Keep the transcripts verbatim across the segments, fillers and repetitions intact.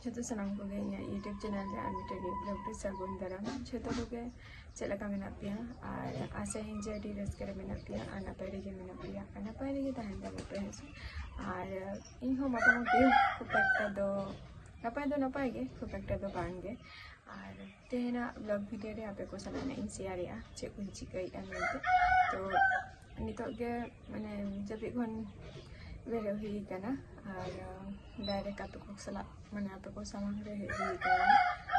ᱡᱚᱛᱚ ᱥᱟᱱᱟᱢ ᱠᱚᱜᱮ ᱤᱧᱟᱹᱜ YouTube ᱪᱮᱱᱮᱞ ᱨᱮ ᱟᱨ ᱢᱤᱫᱴᱮᱱ ᱵᱞᱚᱜ ᱨᱮ ᱥᱟᱹᱜᱩᱱ ᱫᱟᱨᱟᱢ᱾ ᱡᱚᱛᱚ ᱠᱚᱜᱮ ᱪᱮᱫ ᱞᱮᱠᱟ ᱢᱮᱱᱟᱜ ᱯᱮᱭᱟ? ᱟᱨ ᱟᱥᱟᱭᱟᱹᱧ ᱡᱮ ᱟᱹᱰᱤ ᱨᱟᱹᱥᱠᱟᱹ ᱨᱮ ᱢᱮᱱᱟᱜ ᱯᱮᱭᱟ ᱟᱨ ᱱᱟᱯᱟᱭ ᱨᱮᱜᱮ ᱢᱮᱱᱟᱜ ᱯᱮᱭᱟ ᱟᱨ ᱱᱟᱯᱟᱭ ᱨᱮᱜᱮ ᱛᱟᱦᱮᱱ ᱛᱟᱵᱚᱱ ᱯᱮ, ᱦᱮᱸ ᱥᱮ? ᱟᱨ ᱤᱧ ᱦᱚᱸ ᱢᱚᱴᱟᱢᱩᱴᱤ ᱠᱷᱩᱵ ᱮᱠᱴᱟ ᱫᱚ ᱱᱟᱯᱟᱭ ᱫᱚ ᱱᱟᱯᱟᱭ ᱜᱮ, ᱠᱷᱩᱵ ᱮᱠᱴᱟ ᱫᱚ ᱵᱟᱝ ᱜᱮ᱾ ᱟᱨ ᱛᱮᱦᱮᱧᱟᱜ ᱵᱞᱚᱜ ᱵᱷᱤᱰᱤᱭᱳ ᱨᱮ ᱟᱯᱮ ᱠᱚ ᱥᱟᱞᱟᱜ ᱤᱧ ᱥᱮᱭᱟᱨᱮᱜᱼᱟ ᱪᱮᱫ ᱠᱚᱧ ᱪᱤᱠᱟᱹᱭᱮᱫᱼᱟ ᱢᱮᱱᱛᱮ᱾ ᱛᱚ ᱱᱤᱛᱚᱜ ᱜᱮ ᱢᱟᱱᱮ ᱡᱟᱹᱯᱤᱫ ᱠᱷᱚᱱ ᱵᱮᱨᱮᱫ ᱦᱩᱭ ᱠᱟᱱᱟ ᱟᱨ ᱰᱟᱭᱨᱮᱠᱴ ᱟᱯᱮ ᱠᱚ ᱥᱟᱞᱟᱜ ᱢᱟᱱᱮ ᱟᱯᱮ ᱠᱚ ᱥᱟᱢᱟᱝ ᱨᱮ ᱦᱮᱡ ᱦᱩᱭ ᱠᱟᱱᱟ᱾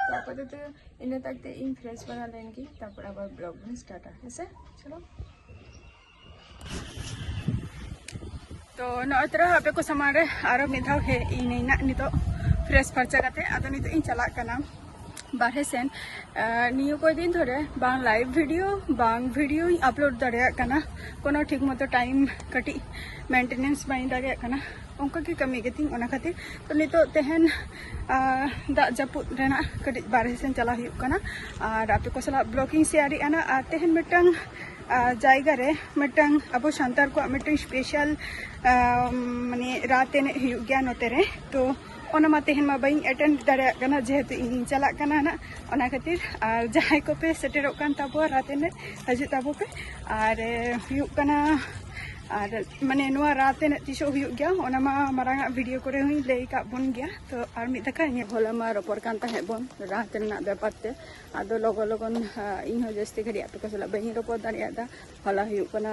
ᱛᱚ ᱟᱯᱟᱛᱚᱛᱚ ᱤᱱᱟᱹ ᱛᱟᱠ ᱛᱮ ᱤᱧ ᱯᱷᱨᱮᱥ ᱵᱟᱲᱟ ᱞᱮᱱ ᱜᱮ, ᱛᱟᱨᱯᱚᱨ ᱟᱵᱟᱨ ᱵᱞᱚᱜ ᱵᱚᱱ ᱥᱴᱟᱨᱴᱟ, ᱦᱮᱸ ᱥᱮ? ᱪᱚᱞᱚ᱾ ᱛᱚ ᱱᱚᱜᱼᱚᱭ ᱛᱚᱨᱟ ᱟᱯᱮ ᱠᱚ ᱥᱟᱢᱟᱝ ᱨᱮ ᱟᱨᱚ ᱢᱤᱫ ᱫᱷᱟᱣ ᱦᱮᱡ ᱤᱱᱟᱹᱧ ᱱᱟᱜ ᱱᱤᱛᱚᱜ ᱯᱷᱨᱮᱥ ᱯᱷᱟᱨᱪᱟ ᱠᱟᱛᱮ᱾ ᱟᱫᱚ ᱱᱤᱛᱚᱜ ᱤᱧ ᱪᱟᱞᱟᱜ ᱠᱟᱱᱟ ᱵᱟᱨᱦᱮ ᱥᱮᱱ᱾ ᱟᱨ ᱱᱤᱭᱟᱹ ᱠᱚᱭ ᱫᱤᱱ ᱫᱷᱚᱨᱮ ᱵᱟᱝ ᱞᱟᱭᱤᱵᱷ ᱵᱷᱤᱰᱤᱭᱳ ᱵᱟᱝ ᱵᱷᱤᱰᱤᱭᱳᱧ ᱟᱯᱞᱳᱰ ᱫᱟᱲᱮᱭᱟᱜ ᱠᱟᱱᱟ, ᱠᱳᱱᱳ ᱴᱷᱤᱠ ᱢᱚᱛᱚ ᱴᱟᱭᱤᱢ ᱠᱟᱹᱴᱤᱡ ᱢᱮᱱᱴᱮᱱᱮᱱᱥ ᱵᱟᱹᱧ ᱫᱟᱲᱮᱭᱟᱜ ᱠᱟᱱᱟ, ᱚᱱᱠᱟ ᱜᱮ ᱠᱟᱹᱢᱤ ᱜᱮᱛᱤᱧ᱾ ᱚᱱᱟ ᱠᱷᱟᱹᱛᱤᱨ ᱛᱚ ᱱᱤᱛᱚᱜ ᱛᱮᱦᱮᱧ ᱟᱨ ᱫᱟᱜ ᱡᱟᱹᱯᱩᱫ ᱨᱮᱱᱟᱜ ᱠᱟᱹᱴᱤᱡ ᱵᱟᱨᱦᱮ ᱥᱮᱱ ᱪᱟᱞᱟᱣ ᱦᱩᱭᱩᱜ ᱠᱟᱱᱟ ᱟᱨ ᱟᱯᱮ ᱠᱚ ᱥᱟᱞᱟᱜ ᱵᱞᱚᱜᱤᱝ ᱥᱮᱭᱟᱨᱮᱜᱼᱟ ᱱᱟᱜ᱾ ᱟᱨ ᱛᱮᱦᱮᱧ ᱢᱤᱫᱴᱟᱝ ᱟᱨ ᱡᱟᱭᱜᱟ ᱨᱮ ᱢᱤᱫᱴᱟᱝ ᱟᱵᱚ ᱥᱟᱱᱛᱟᱲ ᱠᱚᱣᱟᱜ ᱢᱤᱫᱴᱟᱝ ᱥᱯᱮᱥᱟᱞ ᱢᱟᱱᱮ ᱨᱟᱛ ᱮᱱᱮᱡ ᱦᱩᱭᱩᱜ ᱜᱮᱭᱟ ᱱᱚᱛᱮ ᱨᱮ᱾ ᱛᱚ ᱚᱱᱟ ᱢᱟ ᱛᱮᱦᱮᱧ ᱢᱟ ᱵᱟᱹᱧ ᱮᱴᱮᱱᱰ ᱫᱟᱲᱮᱭᱟᱜ ᱠᱟᱱᱟ, ᱡᱮᱦᱮᱛᱩ ᱤᱧᱤᱧ ᱪᱟᱞᱟᱜ ᱠᱟᱱᱟ ᱱᱟᱜ᱾ ᱚᱱᱟ ᱠᱷᱟᱹᱛᱤᱨ ᱟᱨ ᱡᱟᱦᱟᱸᱭ ᱠᱚᱯᱮ ᱥᱮᱴᱮᱨᱚᱜ ᱠᱟᱱ ᱛᱟᱵᱚᱣᱟ ᱨᱟᱛ ᱮᱱᱮᱡ, ᱦᱤᱡᱩᱜ ᱛᱟᱵᱚ ᱯᱮ᱾ ᱟᱨ ᱮ, ᱦᱩᱭᱩᱜ ᱠᱟᱱᱟ ᱟᱨ ᱢᱟᱱᱮ ᱱᱚᱣᱟ ᱨᱟᱛ ᱮᱱᱮᱡ ᱛᱤᱥᱚᱜ ᱦᱩᱭᱩᱜ ᱜᱮᱭᱟ ᱚᱱᱟ ᱢᱟ ᱢᱟᱨᱟᱝ ᱟᱜ ᱵᱷᱤᱰᱤᱭᱳ ᱠᱚᱨᱮ ᱦᱚᱸᱧ ᱞᱟᱹᱭ ᱟᱠᱟᱫ ᱵᱚᱱ ᱜᱮᱭᱟ᱾ ᱛᱚ ᱟᱨ ᱢᱤᱫ ᱫᱷᱟᱠᱟ ᱤᱧᱟᱹᱜ ᱦᱚᱞᱟ ᱢᱟ ᱨᱚᱯᱚᱲ ᱠᱟᱱ ᱛᱟᱦᱮᱸᱫ ᱵᱚᱱ ᱨᱟᱛ ᱨᱮᱱᱟᱜ ᱵᱮᱯᱟᱨ ᱛᱮ, ᱟᱫᱚ ᱞᱚᱜᱚᱱ ᱞᱚᱜᱚᱱ ᱤᱧ ᱦᱚᱸ ᱡᱟᱹᱥᱛᱤ ᱜᱷᱟᱹᱲᱤᱡ ᱟᱯᱮ ᱠᱚ ᱥᱟᱞᱟᱜ ᱵᱟᱹᱧ ᱨᱚᱯᱚᱲ ᱫᱟᱲᱮᱭᱟᱫᱟ᱾ ᱦᱚᱞᱟ ᱦᱩᱭᱩᱜ ᱠᱟᱱᱟ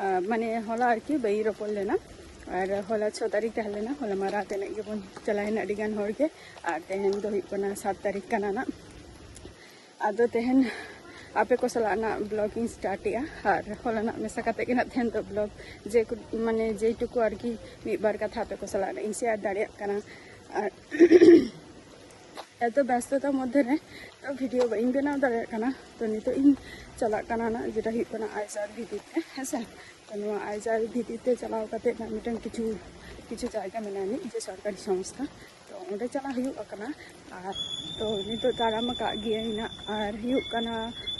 ᱟᱨ ᱢᱟᱱᱮ ᱦᱚᱞᱟ ᱟᱨᱠᱤ ᱵᱟᱹᱧ ᱨᱚᱯᱚᱲ ᱞᱮᱱᱟ᱾ ᱟᱨ ᱦᱚᱞᱟ ᱪᱷᱚ ᱛᱟᱹᱨᱤᱠᱷ ᱛᱟᱦᱮᱸ ᱞᱮᱱᱟ, ᱦᱚᱞᱟ ᱢᱟ ᱨᱟᱛ ᱮᱱᱮᱡ ᱜᱮᱵᱚᱱ ᱪᱟᱞᱟᱣᱮᱱᱟ ᱟᱹᱰᱤ ᱜᱟᱱ ᱦᱚᱲ ᱜᱮ᱾ ᱟᱨ ᱛᱮᱦᱮᱧ ᱫᱚ ᱦᱩᱭᱩᱜ ᱠᱟᱱᱟ ᱥᱟᱛ ᱛᱟᱹᱨᱤᱠᱷ ᱠᱟᱱᱟ ᱱᱟᱜ᱾ ᱟᱫᱚ ᱛᱮᱦᱮᱧ ᱟᱯᱮ ᱠᱚ ᱥᱟᱞᱟᱜ ᱱᱟᱜ ᱵᱞᱚᱜ ᱤᱧ ᱥᱴᱟᱨᱴ ᱮᱜᱼᱟ᱾ ᱟᱨ ᱦᱚᱞᱟᱱᱟᱜ ᱢᱮᱥᱟ ᱠᱟᱛᱮ ᱜᱮ ᱱᱟᱜ ᱛᱮᱦᱮᱧ ᱫᱚ ᱵᱞᱚᱜ ᱡᱮ ᱠᱚ-, ᱢᱟᱱᱮ ᱡᱮᱴᱩᱠᱩ ᱟᱨᱠᱤ ᱢᱤᱫ ᱵᱟᱨ ᱠᱟᱛᱷᱟ ᱟᱯᱮ ᱠᱚ ᱥᱟᱞᱟᱜ ᱤᱧ ᱥᱮᱭᱟᱨ ᱫᱟᱲᱮᱭᱟᱜ ᱠᱟᱱᱟ᱾ ᱟᱨ ᱮᱛᱚ ᱵᱮᱥᱛᱚᱛᱟ ᱢᱚᱫᱽᱫᱷᱮ ᱨᱮ ᱵᱷᱤᱰᱤᱭᱳ ᱵᱟᱹᱧ ᱵᱮᱱᱟᱣ ᱫᱟᱲᱮᱭᱟᱜ ᱠᱟᱱᱟ᱾ ᱛᱚ ᱱᱤᱛᱚᱜ ᱤᱧ ᱪᱟᱞᱟᱜ ᱠᱟᱱᱟ ᱱᱟᱜ, ᱡᱮᱴᱟ ᱦᱩᱭᱩᱜ ᱠᱟᱱᱟ ᱟᱭᱡᱟᱨ ᱵᱷᱤᱛᱤᱨ ᱛᱮ, ᱦᱮᱸ ᱥᱮ? ᱛᱚ ᱱᱚᱣᱟ ᱟᱭᱡᱟᱨ ᱵᱷᱤᱛᱤᱨ ᱛᱮ ᱪᱟᱞᱟᱣ ᱠᱟᱛᱮ ᱱᱟᱜ ᱢᱤᱫᱴᱟᱝ ᱠᱤᱪᱷᱩ ᱠᱤᱪᱷᱩ ᱡᱟᱭᱜᱟ ᱢᱮᱱᱟᱜᱼᱟ ᱱᱤᱡ ᱡᱮ ᱥᱚᱨᱠᱟᱨᱤ ᱥᱚᱝᱥᱛᱷᱟ, ᱛᱚ ᱚᱸᱰᱮ ᱪᱟᱞᱟᱜ ᱦᱩᱭᱩᱜ ᱠᱟᱱᱟ᱾ ᱟᱨ ᱛᱚ ᱱᱤᱛᱚᱜ ᱫᱟᱨᱟᱢ ᱟᱠᱟᱫ ᱜᱤᱭᱟᱹᱧ ᱱᱟᱜ᱾ ᱟᱨ ᱦᱩᱭᱩᱜ ᱠᱟᱱᱟ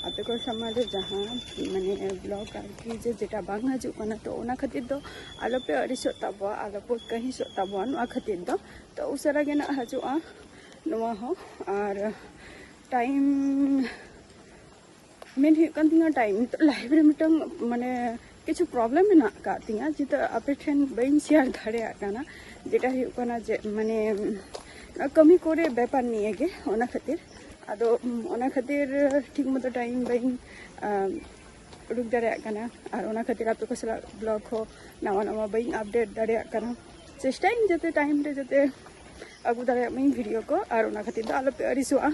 ᱟᱯᱮ ᱠᱚ ᱥᱟᱢᱟᱝ ᱨᱮ ᱡᱟᱦᱟᱸ ᱢᱟᱱᱮ ᱵᱞᱚᱜ ᱟᱨᱠᱤ ᱡᱮ ᱡᱮᱴᱟ ᱵᱟᱝ ᱦᱤᱡᱩᱜ ᱠᱟᱱᱟ, ᱛᱚ ᱚᱱᱟ ᱠᱷᱟᱹᱛᱤᱨ ᱫᱚ ᱟᱞᱚᱯᱮ ᱟᱹᱲᱤᱥᱚᱜ ᱛᱟᱵᱚᱣᱟ, ᱟᱞᱚᱯᱮ ᱠᱟᱹᱦᱤᱥᱚᱜ ᱛᱟᱵᱚᱣᱟ ᱱᱚᱣᱟ ᱠᱷᱟᱹᱛᱤᱨ ᱫᱚ᱾ ᱛᱚ ᱩᱥᱟᱹᱨᱟ ᱜᱮ ᱱᱟᱜ ᱦᱤᱡᱩᱜᱼᱟ ᱱᱚᱣᱟ ᱦᱚᱸ᱾ ᱟᱨ ᱴᱟᱭᱤᱢ ᱢᱮᱱ ᱦᱩᱭᱩᱜ ᱠᱟᱱ ᱛᱤᱧᱟᱹ ᱴᱟᱭᱤᱢ ᱱᱤᱛᱚᱜ ᱞᱟᱭᱤᱵᱷ ᱨᱮ ᱢᱤᱫᱴᱟᱝ ᱢᱟᱱᱮ ᱠᱤᱪᱷᱩ ᱯᱨᱚᱵᱞᱮᱢ ᱢᱮᱱᱟᱜ ᱟᱠᱟᱫ ᱛᱤᱧᱟᱹ, ᱡᱮᱛᱮ ᱟᱯᱮ ᱴᱷᱮᱱ ᱵᱟᱹᱧ ᱥᱮᱭᱟᱨ ᱫᱟᱲᱮᱭᱟᱜ ᱠᱟᱱᱟ᱾ ᱡᱮᱴᱟ ᱦᱩᱭᱩᱜ ᱠᱟᱱᱟ ᱡᱮ ᱢᱟᱱᱮ ᱠᱟᱹᱢᱤ ᱠᱚᱨᱮ ᱵᱮᱯᱟᱨ ᱱᱤᱭᱮ ᱜᱮ, ᱚᱱᱟ ᱠᱷᱟᱹᱛᱤᱨ᱾ ᱟᱫᱚ ᱚᱱᱟ ᱠᱷᱟᱹᱛᱤᱨ ᱴᱷᱤᱠ ᱢᱚᱛᱚ ᱴᱟᱭᱤᱢ ᱵᱟᱹᱧ ᱟᱢ, ᱩᱰᱩᱠ ᱫᱟᱲᱮᱭᱟᱜ ᱠᱟᱱᱟ᱾ ᱟᱨ ᱚᱱᱟ ᱠᱷᱟᱹᱛᱤᱨ ᱟᱯᱮ ᱠᱚ ᱥᱟᱞᱟᱜ ᱵᱞᱚᱜ ᱦᱚᱸ ᱱᱟᱣᱟ ᱱᱟᱣᱟ ᱵᱟᱹᱧ ᱟᱯᱰᱮᱴ ᱫᱟᱲᱮᱭᱟᱜ ᱠᱟᱱᱟ᱾ ᱪᱮᱥᱴᱟᱭᱟᱹᱧ ᱡᱟᱛᱮ ᱴᱟᱭᱤᱢ ᱨᱮ ᱡᱟᱛᱮ ᱟᱹᱜᱩ ᱫᱟᱲᱮᱭᱟᱜ ᱢᱟᱹᱧ ᱵᱷᱤᱰᱤᱭᱳ ᱠᱚ, ᱟᱨ ᱚᱱᱟ ᱠᱷᱟᱹᱛᱤᱨ ᱫᱚ ᱟᱞᱚᱯᱮ ᱟᱹᱲᱤᱥᱚᱜᱼᱟ᱾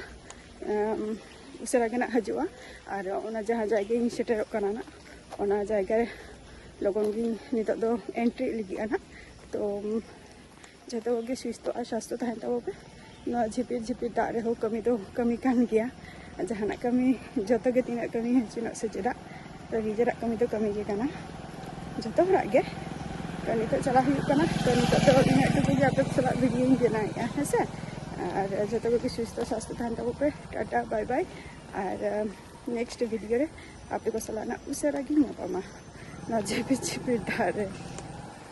ᱟᱢ, ᱩᱥᱟᱹᱨᱟ ᱜᱮ ᱱᱟᱜ ᱦᱤᱡᱩᱜᱼᱟ᱾ ᱟᱨ ᱚᱱᱟ ᱡᱟᱦᱟᱸ ᱡᱟᱭᱜᱟᱧ ᱥᱮᱴᱮᱨᱚᱜ ᱠᱟᱱᱟ ᱱᱟᱜ, ᱚᱱᱟ ᱡᱟᱭᱜᱟ ᱨᱮ ᱞᱚᱜᱚᱱ ᱜᱤᱧ ᱱᱤᱛᱚᱜ ᱫᱚ ᱮᱱᱴᱨᱤ ᱞᱟᱹᱜᱤᱫᱼᱟ ᱱᱟᱜ᱾ ᱛᱚ ᱡᱚᱛᱚ ᱠᱚᱜᱮ ᱥᱩᱥᱛᱷᱚ ᱟᱨ ᱥᱟᱥᱛᱷᱚ ᱛᱟᱦᱮᱱ ᱛᱟᱵᱚ ᱯᱮ᱾ ᱱᱚᱣᱟ ᱡᱷᱤᱯᱤᱨ ᱡᱷᱤᱯᱤᱨ ᱫᱟᱜ ᱨᱮᱦᱚᱸ ᱠᱟᱹᱢᱤ ᱫᱚ ᱠᱟᱹᱢᱤ ᱠᱟᱱ ᱜᱮᱭᱟ᱾ ᱟᱨ ᱡᱟᱦᱟᱱᱟᱜ ᱠᱟᱹᱢᱤ, ᱡᱚᱛᱚ ᱜᱮ ᱛᱤᱱᱟᱹᱜ ᱠᱟᱹᱢᱤ ᱦᱤᱡᱩᱜ ᱥᱮ ᱪᱮᱫᱟᱜ, ᱛᱚ ᱱᱤᱡᱮᱨᱟᱜ ᱠᱟᱹᱢᱤ ᱫᱚ ᱠᱟᱹᱢᱤ ᱜᱮ ᱠᱟᱱᱟ ᱡᱚᱛᱚ ᱦᱚᱲᱟᱜ ᱜᱮ᱾ ᱛᱚ ᱱᱤᱛᱚᱜ ᱪᱟᱞᱟᱜ ᱦᱩᱭᱩᱜ ᱠᱟᱱᱟ᱾ ᱛᱚ ᱱᱤᱛᱚᱜ ᱫᱚ ᱤᱱᱟᱹᱜ ᱴᱩᱠᱩ ᱜᱮ ᱟᱯᱮ ᱠᱚ ᱥᱟᱞᱟᱜ ᱵᱷᱤᱰᱤᱭᱳᱧ ᱵᱮᱱᱟᱣᱮᱫᱼᱟ, ᱦᱮᱸ ᱥᱮ᱾ ᱟᱨ ᱡᱚᱛᱚ ᱠᱚᱜᱮ ᱥᱩᱥᱛᱷᱚ ᱥᱟᱥᱛᱷᱚ ᱛᱟᱦᱮᱱ ᱛᱟᱵᱚ ᱯᱮ᱾ ᱴᱟᱴᱟ, ᱵᱟᱭ ᱵᱟᱭ᱾ ᱟᱨ ᱱᱮᱠᱥᱴ ᱵᱷᱤᱰᱤᱭᱳ ᱨᱮ ᱟᱯᱮ ᱠᱚ ᱥᱟᱞᱟᱜ ᱱᱟᱜ ᱩᱥᱟᱹᱨᱟ ᱜᱤᱧ ᱧᱟᱯᱟᱢᱟ ᱱᱚᱣᱟ ᱡᱷᱤᱯᱤᱨ ᱡᱷᱤᱯᱤᱨ ᱫᱟᱜ ᱨᱮ᱾